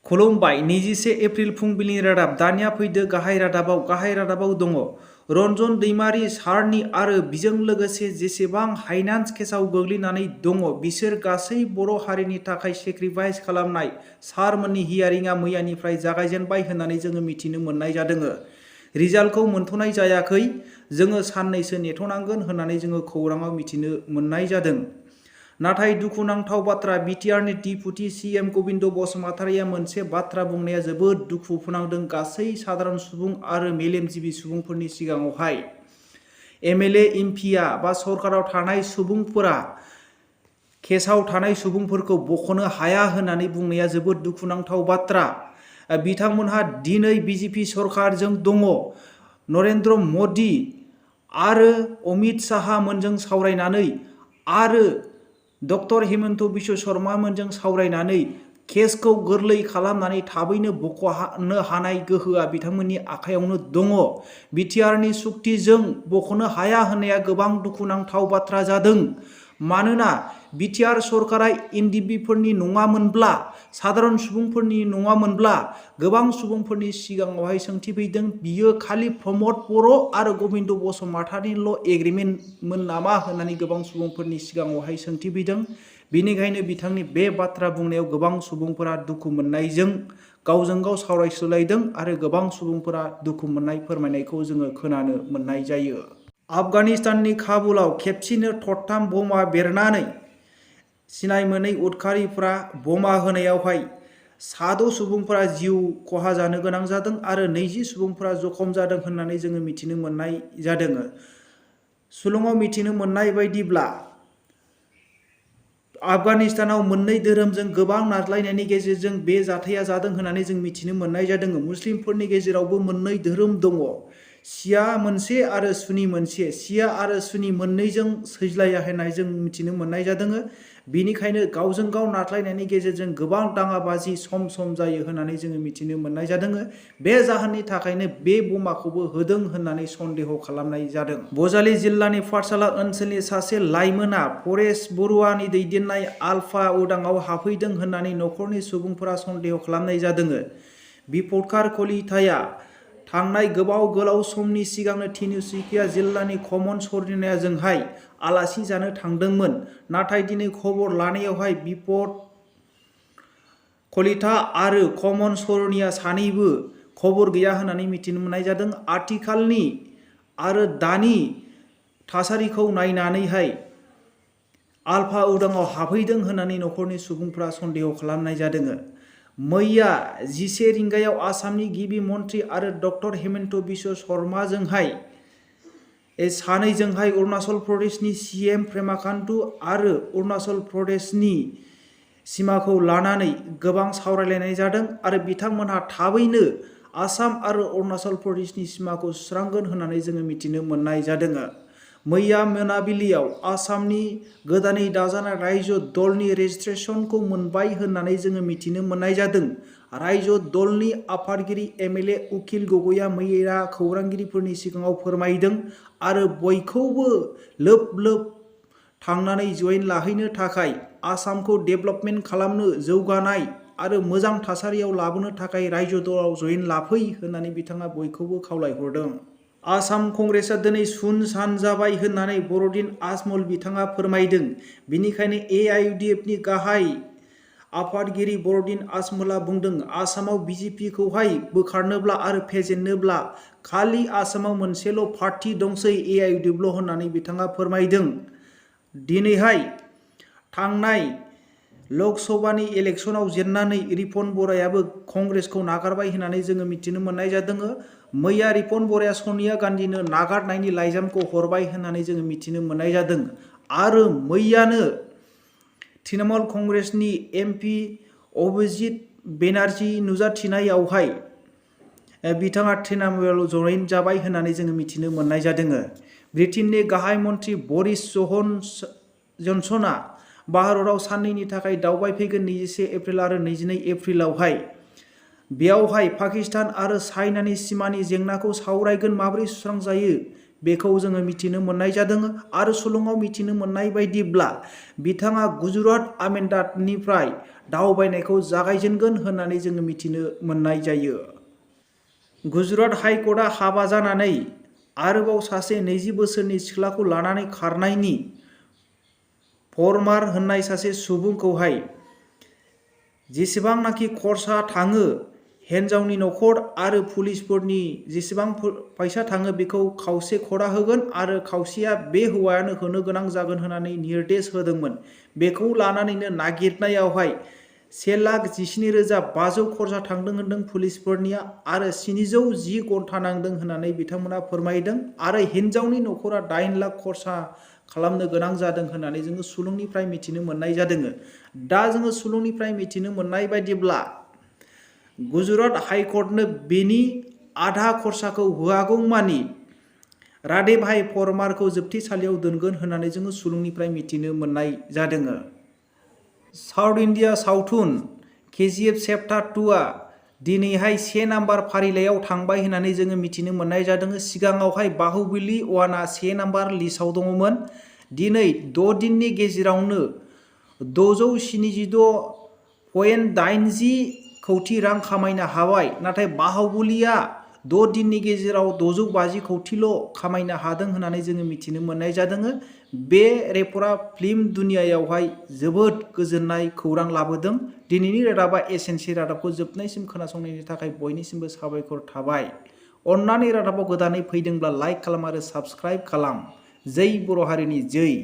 खुलुमबाय 21 एप्रिल फुंबिलिनि रादाब दानिया फैदो गाहाय रादाबाव दङ रन्जन दैमारि सारनि आरो बिजों लोगोसे जेसेबां हाइनान्स केसाव गोग्लैनानै दङ बिसोर गासै बर' हारिनि थाखाय सेक्रिफाइस खालामनाय सारमोननि हियारिंआ मैयानिफ्राय जागायजेनबाय होननानै जोङो मिथिनो मोननाय जादों। रिजाल्टखौ मोनथ'नाय जायाखै, जोङो साननैसो नेथ'नांगोन होननानै जोङो खौराङाव मिथिनो मोननाय जादों। नाथाय दुखुनांथाव बाथ्रा बिटिआरनि डिपुटि सीएम गबिन्द बसुमतारिया मोनसे बाथ्रा बुंनाया जोबोद दुखु फोनांदों गासै साधारन सुबुं आरो मेलेमजिबि सुबुंफोरनि सिगाङावहाय। एमएलए एमपिआ बा सरकाराव थानाय सुबुंफोरा केसाव थानाय सुबुंफोरखौ बख'नो हाया होननानै बुंनाया जोबोद दुखुनांथाव बाथ्रा। बिथांमोनहा दिनै बिजेपि सरकारजों दङ, नरेन्द्र मदि आरो अमित शाह मोनजों सावरायनानै आरो डक्टर हिमन्त बिश्व शर्मा मोनजों सावरायनानै केसखौ गोरलै खालामनानै थाबैनो बख'नो हानाय गोहोआ बिथांमोननि आखायावनो दङ। बिटिआरनि सुक्तिजों बख'नो हाया होननाया गोबां दुखुनांथाव बाथ्रा जादों। मानोना बिटिआर सरकारा एनडिबिफोरनि नङामोनब्ला, साधारन सुबुंफोरनि नङामोनब्ला गोबां सुबुंफोरनि सिगाङावहाय सोंथि फैदों बियो खालि प्रमद बर' आरो गबिन्द बसुमतारिनिल' एग्रिमेन्टमोन नामा होननानै गोबां सुबुंफोरनि सिगाङावहाय सोंथि फैदों। बेनिखायनो बिथांनि बे बाथ्रा बुंनायाव गोबां सुबुंफोरा दुखु मोननायजों गावजों गाव सावरायसलायदों आरो गोबां सुबुंफोरा दुखु मोननाय फोरमायनायखौ जोङो खोनानो मोननाय जायो। आफगानिस्ताननि काबुलाव खेबसेनो थरथाम बमा बेरनानै सिनाय मोनै उदखारिफ्रा बमा होनायावहाय 6 सुबुंफोरा जिउ खहा जानो गोनां जादों आरो 20 सुबुंफोरा जखम जादों होननानै जोङो मिथिनो मोननाय जादों। सुलुङाव मिथिनो मोननाय बायदिब्ला आफगानिस्तानाव मोननै धोरोमजों गोबां नारलायनायनि गेजेरजों बे जाथाया जादों होननानै जों मिथिनो मोननाय जादों। मुस्लिमफोरनि गेजेरावबो मोननै धोरोम दङ, शिया मोनसे आरो सुन्नि मोनसे। शिया आरो सुन्नि मोननैजों सैज्लाया होननाय जों मिथिनो मोननाय जादों। बेनिखायनो गावजों गाव नारलायनायनि गेजेरजों गोबां दाङाबाजि सम जायो होननानै जोङो मिथिनो मोननाय जादों। बे जाहोननि थाखायनो बे बमाखौबो होदों होननानै सन्देह खालामनाय जादों। बजालि जिल्लानि पाठशाला ओनसोलनि सासे लाइमोना परेश बरुवानि दैदेननाय आलफा उदाङाव हाबफैदों होननानै नखरनि सुबुंफोरा सन्देह खालामनाय जादों। बिपदकार कलिताया थांनाय गोलाव समनि सिगांनो तिनिसुकिया जिल्लानि कमन सरनियाजोंहाय आलासि जानो थांदोंमोन। नाथाय दिनै खबर लानायावहाय बिपद कलिता आरो कमन सरनिया सानैबो खबर गैया होननानै मिथिनो मोननाय जादों। आथिखालनि आरो दानि थासारिखौ नायनानैहाय आलफा उदाङाव हाबहैदों होननानै नखरनि सुबुंफोरा सन्देह खालामनाय जादों। मैया 11 रिंगायाव आसामनि गिबि मन्त्रि आरो डक्टर हिमन्त बिश्व शर्माजोंहाय सानैजोंहाय अरुणाचल प्रदेशनि सीएम पेमा खांडु आरो अरुणाचल प्रदेशनि सिमाखौ लानानै गोबां सावरायलायनाय जादों आरो बिथांमोनहा थाबैनो आसाम आरो अरुणाचल प्रदेशनि सिमाखौ सुस्रांगोन होननानै जोङो मिथिनो मोननाय जादों। मैया मोनाबिलियाव आसामनि गोदानै दाजानाय रायजो दलनि रेजिस्ट्रेसनखौ मोनबाय होननानै जोङो मिथिनो मोननाय जादों। रायजो दलनि आफादगिरि एमएलए उकिल गगैया मैया खौरांगिरिफोरनि सिगाङाव फोरमायदों आरो बयखौबो लोब थांनानै जयेन लाहैनो थाखाय आसामखौ डेभेलपमेन्ट खालामनो, जौगानाय आरो मोजां थासारियाव लाबोनो थाखाय रायजो दलाव जयेन लाफै होननानै बिथाङा बयखौबो खावलायहरदों। आसाम कंग्रेसआ दिनै सुन-सान जाबाय होननानै बरदिन आजमल बिथाङा फोरमायदों। बेनिखायनो एआइयुडिएफनि गाहाय आफादगिरि बरदिन आजमला बुंदों आसामाव बिजेपिखौहाय बोखारनोब्ला आरो फेजेननोब्ला खालि आसामाव मोनसेल' पार्टी दंसै एआइयुडिएफल' होननानै बिथाङा फोरमायदों। दिनैहाय थांनाय लकसभानि इलेक्सनाव जेननानै रिपन बरायाबो कंग्रेसखौ नागारबाय होननानै जोङो मिथिनो मोननाय जादों। मैया रिपन बराया सनिया गान्धीनो नागारनायनि लाइजामखौ हरबाय होननानै जोङो मिथिनो मोननाय जादों। आरो मैयानो तृणमूल कंग्रेसनि एमपि अभिजित बेनार्जी नुजाथिनायावहाय बिथाङा तृणमूलाव जयेन जाबाय होननानै जोङो मिथिनो मोननाय जादों। ब्रिटेननि गाहाय मन्त्रि बरिस जनसनआ भारताव साननैनि थाखाय दावबायफैगोन 21 एप्रिल आरो 22 एप्रिलावहाय। बेयावहाय पाकिस्तान आरो चाइनानि सिमानि जेंनाखौ सावरायगोन, माबोरै सुस्रांजायो बेखौ जोङो मिथिनो मोननाय जादों आरो सुलुङाव मिथिनो मोननाय बायदिब्ला बिथाङा गुजरात आमेदाबादनिफ्राय दावबायनायखौ जागायजेनगोन होननानै जोङो मिथिनो मोननाय जायो। गुजरात हाइकर्टआ हाबा जानानै आरोबाव सासे 20 बोसोरनि सिख्लाखौ लानानै खारनायनि परमार होननाय सासे सुबुंखौहाय जेसेबांनाखि खरसा थाङो हिन्जावनि नखर आरो पुलिसफोरनि जेसेबां फैसा थाङो बेखौ खावसे खरा होगोन आरो खावसेया बे हौवायानो होनो गोनां जागोन होननानै निर्देश होदोंमोन। बेखौ लानानैनो नागिरनायावहाय 1,17,500 खरसा थांदों होनदों पुलिसफोरनिया आरो 710 घन्टा नांदों होननानै बिथांमोना फोरमायदों आरो हिन्जावनि नखरा 8 लाख खरसा खालामनो गोनां जादों होननानै जोङो सुलुंनिफ्राय मिथिनो मोननाय जादों। दा जोङो सुलुंनिफ्राय मिथिनो मोननाय बायदिब्ला गुजरात हाइकर्टनो बेनि आधा खरसाखौ होआगौमानि राधे भाई परमारखौ जोबथेसालियाव दोनगोन होननानै जोङो सुलुंनिफ्राय मिथिनो मोननाय जादों। साउथ इन्डिया सावथुन KGF चैप्टार 2आ दिनैहाय 1 नाम्बार फारिलाइयाव थांबाय होननानै जोङो मिथिनो मोननाय जादों। सिगाङावहाय बाहुबली 1आ 1 नाम्बार लिस्टआव दङमोन। दिनै 6 दिननि गेजेरावनो 676.80 कौटि रां खामायनो हाबाय, नाथाय बाहुबलीया 6 दिननि गेजेराव 650 कौटिल' खामायनो हादों होननानै जोङो मिथिनो मोननाय जादों। बे रेकर्डआ फिल्म दुनियायावहाय जोबोद गोजोननाय खौरां लाबोदों। दिनैनि रादाबा एसेनोसै। रादाबखौ जोबनायसिम खोनासंनायनि थाखाय बयनिसिमबो साबायखर थाबाय। अन्नानै रादाबाव गोदानै फैदोंब्ला लाइक खालाम आरो साबस्क्राइब खालाम। जै बर' हारिनि जै।